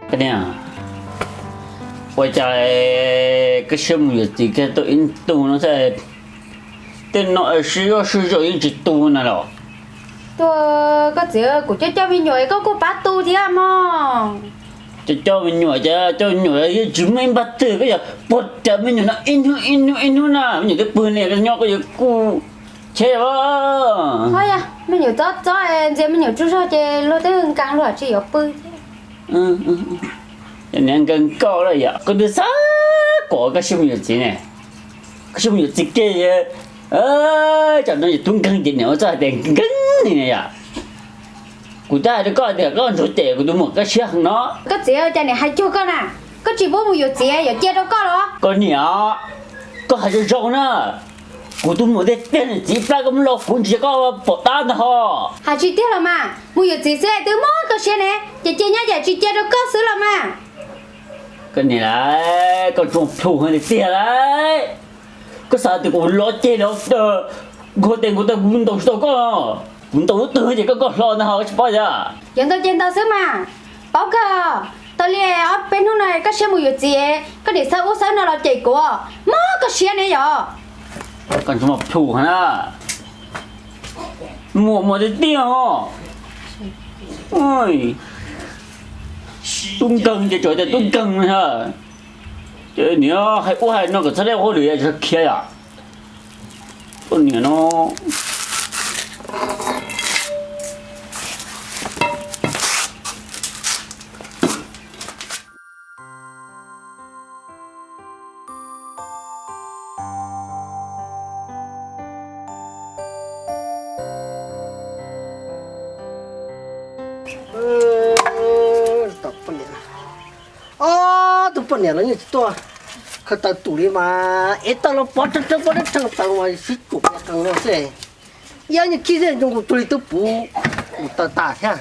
Koj niam, ua cas koj siab mus yuav txiv kiag tau ib tug no thiab? Tej no sib zog sib zog yeej tsis tu na los? Tus, koj txiv, kuv coj coj me nyuam koj kuj pab tu thiab mog. Coj coj me nyuam ces coj me nyuam yeej tsis muaj ib npab twg, koj yog puag cov me nyuam no ib hnub ib hnub ib hnub na, me nyuam twb pw ne, koj nyob koj yuav kuj cheb os. Ho yog me nyuam txob txob ntxias me nyuam tsaug zog ces luag twb nkees luag tsis yuav pw thiab. Niag nkeeg koj lawm yom, koj twb xav kom koj siab mus yuav txiv ne, koj siab mus yuav txiv kiag, tsam no yog tub nkeeg ces niam ua txoj hais tias nkeeg li ne yom. Kuv twb hais rau koj tias koj ntsuag cem kuv tus muam koj siab heev no. Koj txiv, cas niam hais cuag koj na, koj tsis pub mus yuav txiv yuav cia rau koj los? Koj niam, koj hais zoo zoo na, kuv tus muam tiag tiag niam txiv plab koj muab lo kuv ntsia koj pom tab ntag ho. Hais tsis tiag los mas, mus yuav txiv xwb twb mob koj siab ne, ces cia nyob yam tsis cia rau koj xwb los mas. Koj niam lauj, koj tsuas plhus heev tiag tiag lauj. Koj xav tias kuv lov ceg los nkaug tes nkaug taw kuv ntaus tsis tau koj, kuv ntaus lub twg ces koj koj hlo ntag ho, koj tsis paub yom. Yuav ntaus ces ntaus xwb mas, paub kawg. Tau li ob peb hnub no koj siab mus yuav txiv, koj niam xawb ub xawb no los cem kuv, mob koj siab ne yom. Koj tsuas plhus heev na, muaj muaj tiag tiag os. Tub nkeeg ces tsuas tias tub nkeeg na. Ces niam hais ub hais no kom txhob deb ua hauj lwm es khiav yom. Koj niam no. Ob tug poj niam los yeej tsis tuaj khaws taws tus li mas, ev taws los pov rheej rheej pov rheej rheej, taws mas sib cuam qees no xwb. Yog nyiaj khib xwb zoo nkaus cuag li twb puv taws tas thiab.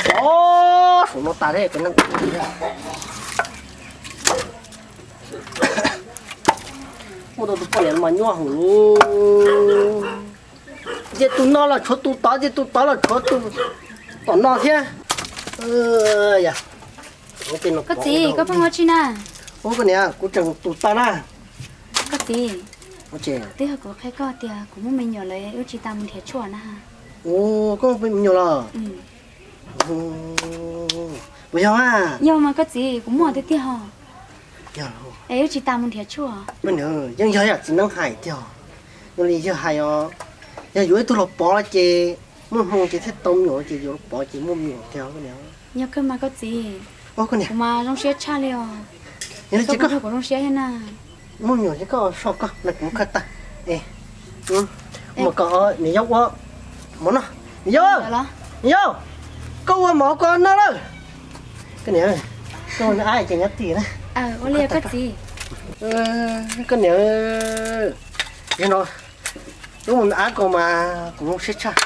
Pov saum no tas thiab, muaj tau tus poj niam mas nyuaj heev li. Nce tus no los tshuav tus tod, nce tus tod los tshuav tus tom no thiab. Koj txiv, koj pheej ua tsi na? Ub, koj niam, kuv tseem tus tod na. Koj txiv, twb yog kuv qhia koj tias kuv muaj me nyuam lawm, wb tsis tas mus nrhiav tshuaj na. Koj muaj me nyuam los? Puas yog? Yog mas koj txiv, kuv muaj tiag tiag os. Es wb tsis tas mus nrhiav tshuaj. Yeej yog yam txiv neeb hais tiag. Yog li yawg hais os, yog yuav ib tug los pov ces muaj hmoo ces thiaj tau me nyuam, ces yuav los pov ces muaj me nyuam tiag. Yog kawg mas koj txiv, kuv mas zoo siab tshaj li os. Koj puas nrog kuv zoo siab thiab na? Muaj me nyuam ces koj so koj na, kuv khawb tag. Mus kom niam yau ua mov noj. Niam yau, niam yau, koj ua mov kom noj lawm. Koj niam, koj ua me ab ces nyob tim na. Koj niam, yog no, koj ua me ab kom mas kuv zoo siab tshaj.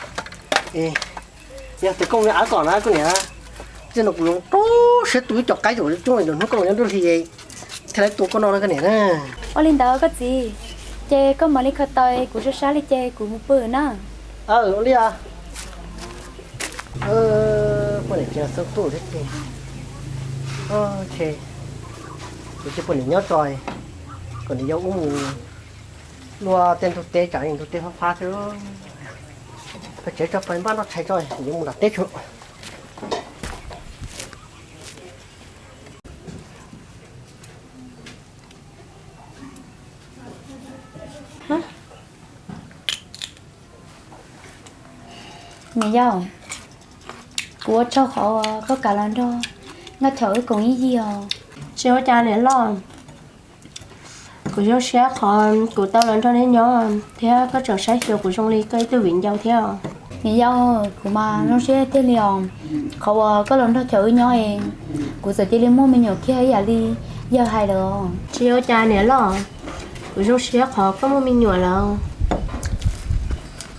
Yog tias koj ua me ab kom na koj niam, txij no kuv zoo rau siab tu ib co qaib coob coob, hnub koj los nyob nruab hli thiaj li tu koj noj na koj niam na. Ua li ntawd koj txiv, ces koj mam li khaws taws, kuv sab sab li ces kuv mus pw na. Ua li os. Poj niam tseem xub tuj thiab ces, kuv cia poj niam nyob tso, kom niam yau wb mus luaj tej ntug teb, tsam ntug teb fab fab xwb. Peb tsev tso pais npaj noj tshais tso, yuav mus nram teb tso. Niam yau, kuv ua tsaug qhov uas koj kam los nrog Nkauj Chom wb koom ib yig os. Tsis ua cas niam loj, kuv zoo siab qhov kuv tau los nrog neb nyob thiab koj tseem saib xyuas kuv zoo li koj ib tug viv ncaus thiab. Niam yau, kuv mas zoo siab tiag li os. Qhov uas koj los nrog Chom wb nyob es kuv txawm cia li muaj me nyuam kiag ib yam li yawg hais lawm. Tsis ua cas niam loj, kuv zoo siab qhov koj muaj me nyuam lawm.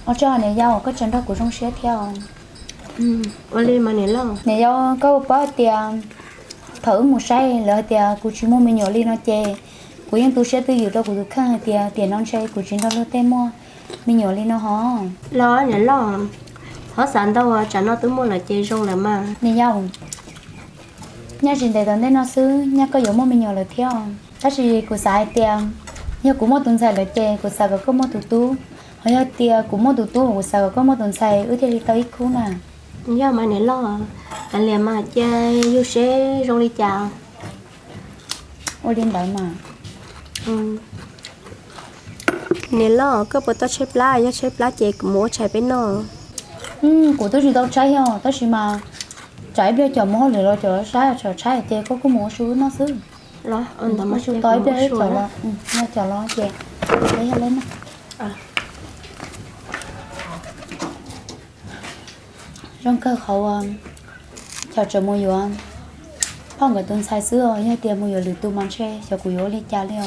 Ua tsaug niam yau, koj tseem nrog kuv zoo siab thiab os. Ua li mas niam loj. Niam yau, koj puas paub hais tias thaum wb mus saib lawv hais tias kuv tsis muaj me nyuam li no ces kuv yeej tu siab twj ywm rau kuv tus kheej hais tias tiam no ntshe kuv tsis nrog luag tej muaj me nyuam li no hos. Los niam loj, Txhob xav ntau, tsam no twb muaj lawm ces zoo lawm mas. Niam yau, nyob tsis ntev tom ntej no xwb nyaj koj yuav muaj me nyuam lawm thiab. Tab sis kuv xav hais tias yog kuv muaj tus ntxhais lawm ces kuv xav kom koj muaj tus tub, ho yog tias kuv muaj tus tub kuv xav kom koj muaj tus ntxhais wb thiaj li tau ib khub na. Yog mas niam loj, kav liam mas cia yus seb zoo li cas. Ua li ntawd mas. Niam loj, koj puas tau tshaib plab? Yog tshaib plab ces kuv mus ua tshais peb noj. Kuv twb tsis tau tshaib os, tab sis mas tsam ib pliag cov mus hauj lwm los cov saib tsam tshaib ces koj kuj mus ua su noj xwb. Mus su tau ib pliag cov los, cov los ces peb yog leb noj. Zoo kawg qhov uas Chom tseem mus yuav phauj nkawd tus ntxhais xwb os, yog tias mus yuav lwm tus mas ntshe xyov kuv yuav ua li cas li os.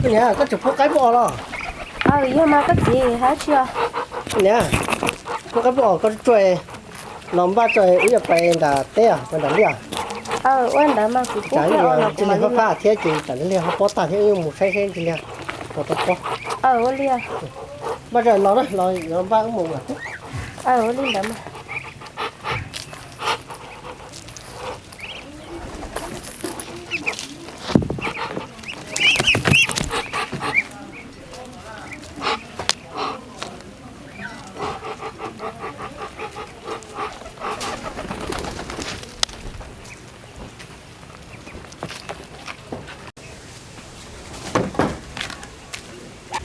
Niam, koj tseem pub qaib pub os los? Yog mas koj txiv, hais tsis os. Niam, pub qaib pub os koj tsuag, los npaj tso wb yuav pais nram teb, pais nram liaj. Ua ntawd mas kuv pub tsam ib pliag fab fab thiab ces tsam ib pliag ho pob tag thiab, wb mus saib saib ib pliag puas tau pob. Ua li. Npaj tso los na, los yuav npaj wb mus. Ua li ntawd mas.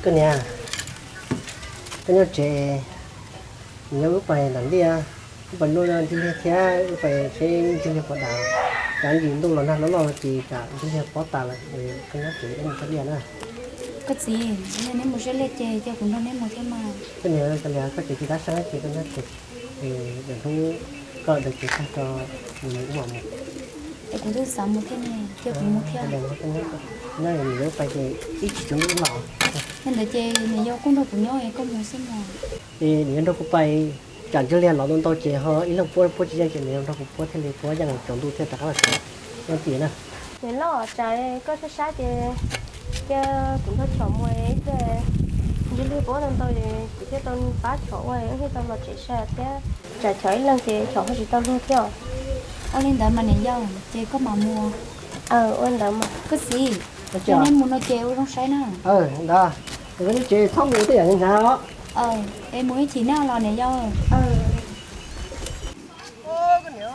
Koj niam, koj nyob tsev, nyob wb pais nram liaj, wb pais nuaj ntxwg liag thiab wb pais seb ntxwg liag puas dav, tsam ntsis ntuj los nag noj noj ces tsam ntxwg liag pob tas lawm, koj nyob tsev wb mus saib liaj na. Koj txiv, neb mus saib liaj ces cia kuv nrog neb mus thiab mas. Koj niam, koj tsev tsis dab seeb ces koj nyob tsev, es hnub koj daws tsev tag tso mus wb mam mus. Es kuv twb xav mus thiab ne, cia kuv mus thiab. Nyob mus wb pais ces ib tsam tsaus ntuj los. Yog ntawd ces niam yau kuj nrog kuv nyob es koj mus xwb mog. Es niam yau nrog kuv pais, tsam ntxwg liag los ntau ntau ces ho ib leeg puab puab tsis yeej ces niam yau nrog kuv puab thiaj li puab yeej tsaus ntuj thiaj rov qab los tsev. Nyob tsev na. Niam loj, tsam koj sab sab ces cia kuv nrog Chom mus ib pliag, ntxwg liag puab ntau ntau ces kuv thiaj tau pab Chom ua thiaj tau los tsev sai thiab. Tsam Chom ib leeg ces Chom ho tsis tau luag thiab. Ua li ntawd mas niam yau, ces koj mam mus. Ua ntawd mas. Koj txiv, neb mus no ces ua zoo saib na. Ntawd, nyob tsev txhob mus tej yam hnyav os. Es mus ib chim neb los niam yau. Koj niam,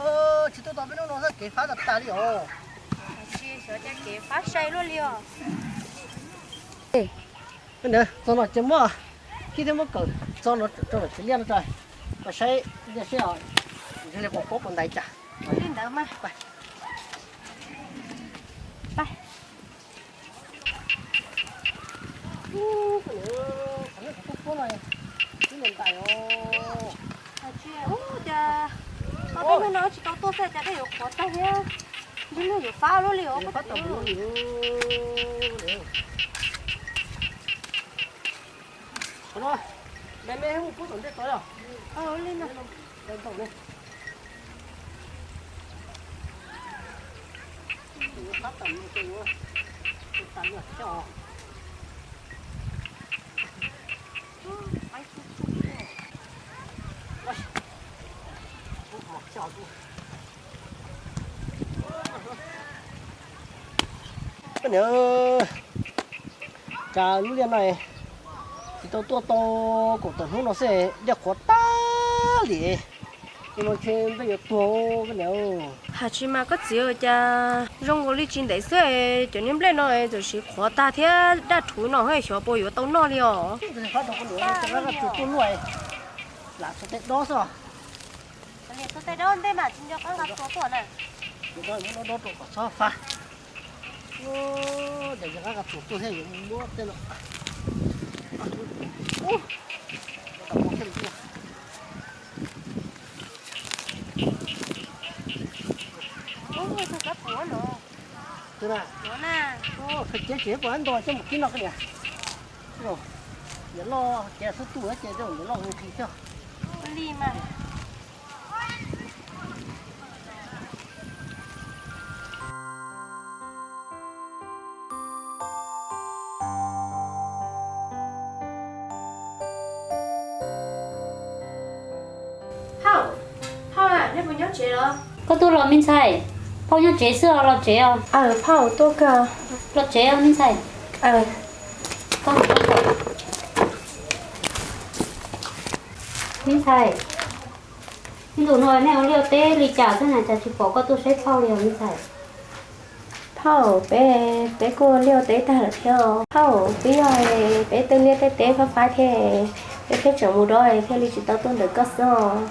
tsis tuaj tau peb hnub no xwb kev fab tas tas li os. Tsis xyov cas kev fab sai luaj li os. Koj niam, txog no ces muab kib thiab muab kawm txog no rau nram tsev liaj no tso, pais saib liaj seb os, ntxwg liag puas pob puas ntaiv cas. Li ntawd mas. Pais. Qhov no kuv tuaj puab no, twb mus ntais os. Hais tsis ub cas, tau peb hnub no tsis tau tuaj xwb cas twb yuav qhuav tag thiab. Ntxwg liag yuav fab luaj li os. Fab tau mus li. Qhov no, me me mus puab tom ntej tod yog. Li no. Ntau ne. Fab tau mus ces yuav tas luaj thiab os. Koj niam, cas lub liaj no tsis tau tuaj tau kaum tawm hnub no xwb liaj qhuav tag li. Ua no ntshe npej yuav tuag koj niam. Hais tsis mas koj txiv, cas zoo nkaus li tsis ntev xwb cov niag nplej no txawm siv qhuav tag thiab daj rhuv no xyov puas yuav tau noj li os. Lam txog tej dob xwb. Txog tej dob ntej mas tsis nco qab nqa tua tuaj na. Dob rau kom txhob fab. Daim yog qab nqa tua tuaj thiab yuav muab tej no. Khaws cev tsev puas ntau coj mus kib no koj niam. Niam loj ces xub tu ces niam loj nqhis thiab. Li mas. Koj tuaj los me ntxhais? Phauj nyob tsev xwb os, los tsev os. Aw, phauj tuaj kawg. Los tsev os me ntxhais. Me ntxhais, ib ntus no nej ua liaj teb li cas xwb na, cas tsis pom koj tuaj saib phauj li os me ntxhais? Phauj, peb, peb kuj ua liaj ua teb tag lawm thiab os. Phauj, twb yog peb tej liaj tej teb fab fab thiab, peb thiaj tseem mus dua thiaj li tsis tau tuaj ntawm koj xwb os.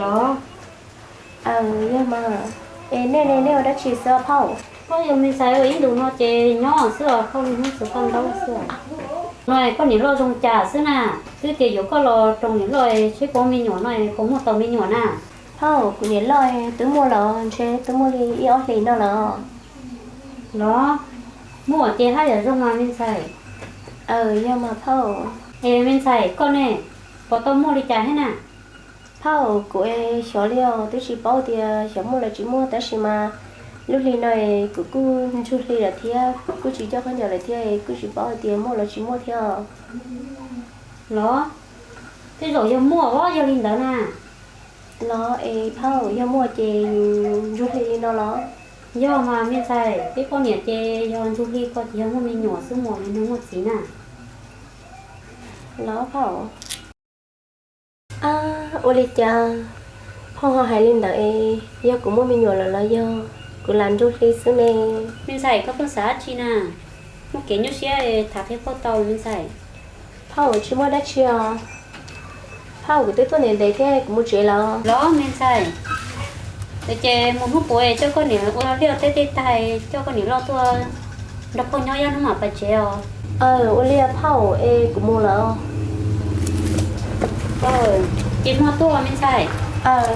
Los? Aw, yog mas. Es nej ne, nej ua dab tsi xwb os phauj? Koj yog me ntxhais ua ib ntus no ces nyob xwb os, koj li hnub xwb koj ntaub xwb os. No koj niam loj zoo cas xwb na? Twb tias yuav koj los roos niam loj seb puas muaj me nyuam no, puas muaj tau me nyuam na? Phauj, kuv niam loj twb muaj los ntshe twb muaj li ib ob hlis no los. Los, muaj ces haj yam zoo mas me ntxhais. Aw, yog mas phauj. Es me ntxhais koj ne, puas tau muaj li cas thiab na? Phauj, kuv es xyov li os, twb tsis paub tias xyov muaj los tsis muaj, tab sis mas lub hli no es kuv kuj ntsug hli lawm thiab, kuj tsis coj khaub ncaws lawm thiab, kuj tsis paub hais tias muaj los tsis muaj thiab. Los, tej zaum yog muaj os, yog li ntawd na. Los es phauj, yog muaj ces yus ntsug hli li no los? Yog mas me ntxhais, peb poj niam ces yog ntsug hli ko ces yog muaj me nyuam xwb, muaj me nyuam muaj txiv na. Los phauj. Ab, ua li cas phauj ho hais li ntawd es, yog kuv muaj me nyuam lawm los yog kuv lam ntsug hli xwb ne? Me ntxhais, koj pheej xav dab tsi na? Muaj kev nyuaj siab tham qhia phauj tau me ntxhais. Phauj, tsis muaj dab tsi os. Phauj, kuv twb tuaj ntev ntev thiab, kuv mus tsev lawm. Los me ntxhais, ces mus hnub puav coj koj niam ua liaj teb tej tag, coj koj niam loj tuaj nrog phauj nyob ib hnub mam pais tsev os. Aw, ua li phauj, es kuv mus lawm. Ces muaj tuaj me ntxhais. Aw.